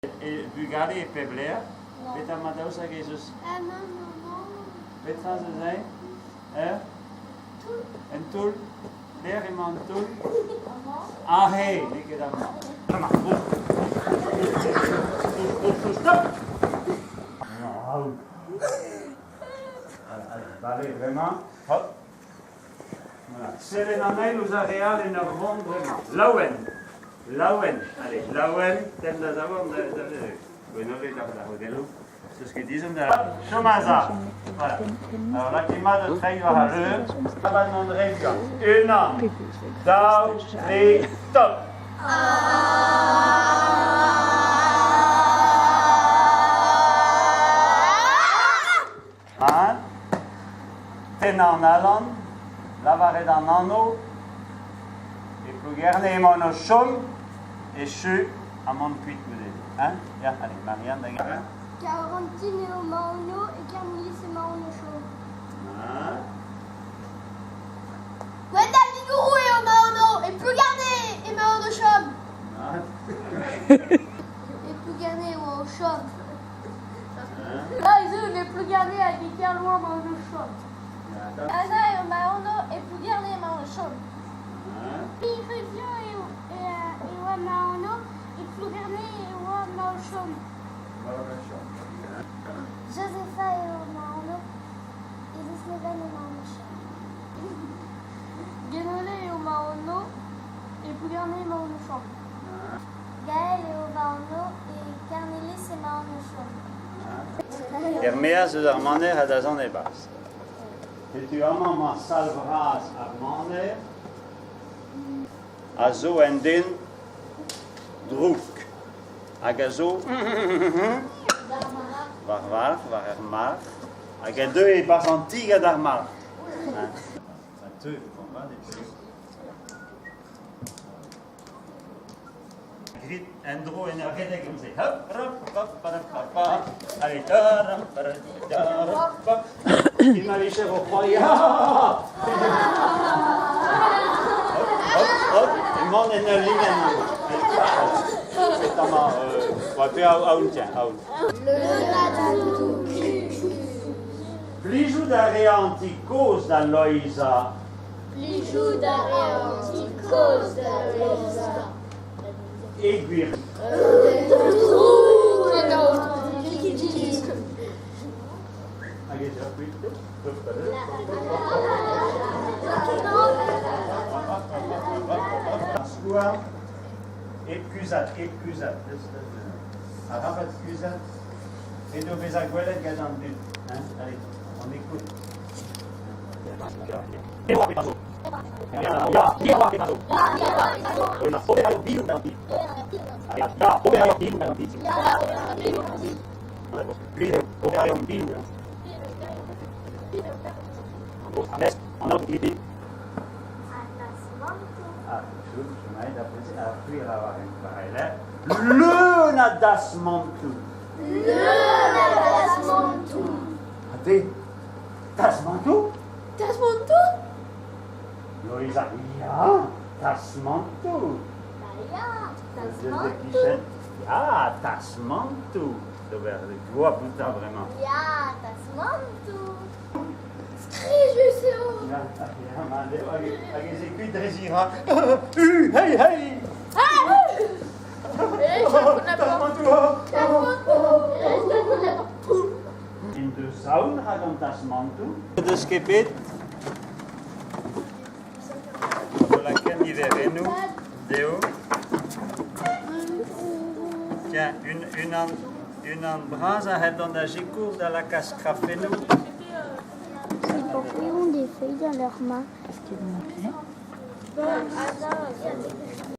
E bugale e pep lec'h. Petra emañ daoust hag ez eus? Ah non, non, non. Petra 'z eus aze? Hein? Un toull? Lec'h emañ an toull? Aze, n'eo ket amañ. Amañ, stop! Allez, bale bremañ. Hop. Voilà. Sellet an eil ouzh ar re all en ur vont bremañ. Laouen. Laouen. Allez, laouen. Tenn da zaouarn da, da, Gwenole da, da rodelloù. Teus ket dizon da... Chom aza. Voilà. Alors lakaet mat da treiñ war al leur. Abat mont re buan. Unan, daou, tri, stop! Mat. Tennañ an alan, lavaret an anv. E Plougerne emaon o chom, echu ha mont kuit goude. Hein? Ya, allez, Marianne da gentañ. Karantin eo ma anv e Kernelis emaon o chom. Mat. Gwendal Vigouroux eo ma anv e Plougerne emaon o chom. Mat. E Plougerne eo o chom. Aze e Plougerne hag e Kerlouan emaon o chom. Anna eo ma anv e Plougerne emaon o chom. Piruzio eo e oa ma anv e Plougerne e oa ma o chom. Josepha eo ma anv e Lesneven emaon o chom. Guénolé eo ma anv e Plougerne emaon o chom. Gael eo va anv e Kernelis emaon o chom. Er-maez eus ar maner ha da zont e-barzh. Setu amañ emañ sal vras ar maner a zo un den drouk hag a zo war varc'h, war ar marc'h, hag a deu e-barzh an ti gant ar marc'h. A teu, Grit en-dro en ur redek gant-se. Hop, hop, hop, hop, hop, Allez, taram, taram, hop. Emañ vije o c'hoari. Hop, hop, hop. Emaon en ul linenn. Amañ, pe aon, tiens, aon. Plijout a rea an ti kozh da Loeiza. Plijout a rea an ti kozh da Loeiza. E gwir. Hag ez eo kuit. Skouarn, hep kuzhat, hep kuzhat. Arabat kuzhat, edo bezañ gwelet gant an dud. Hein? Allez, on écoute. Leun a dasmantoù. Leun a dasmantoù. Ha te, Tasmantoù? Tasmantoù? Loeiza, ya, tasmantoù. Ba ya, tasmantoù. Ya, tasmantoù. D'ober goap outañ bremañ. Ya, tasmantoù. Skrijus eo. Ya, ya, mat eo. Hag ez eo kuit dre zira. Hey, hey! Tasmantoù! En deus aon rak an tasmantoù. Deus ket bet o lakaat niverennoù dezho. Tiens, unan, unan bras a c'hell dont da sikour da lakaat skrafennoù. Ces portraits ont des feuilles dans leurs mains.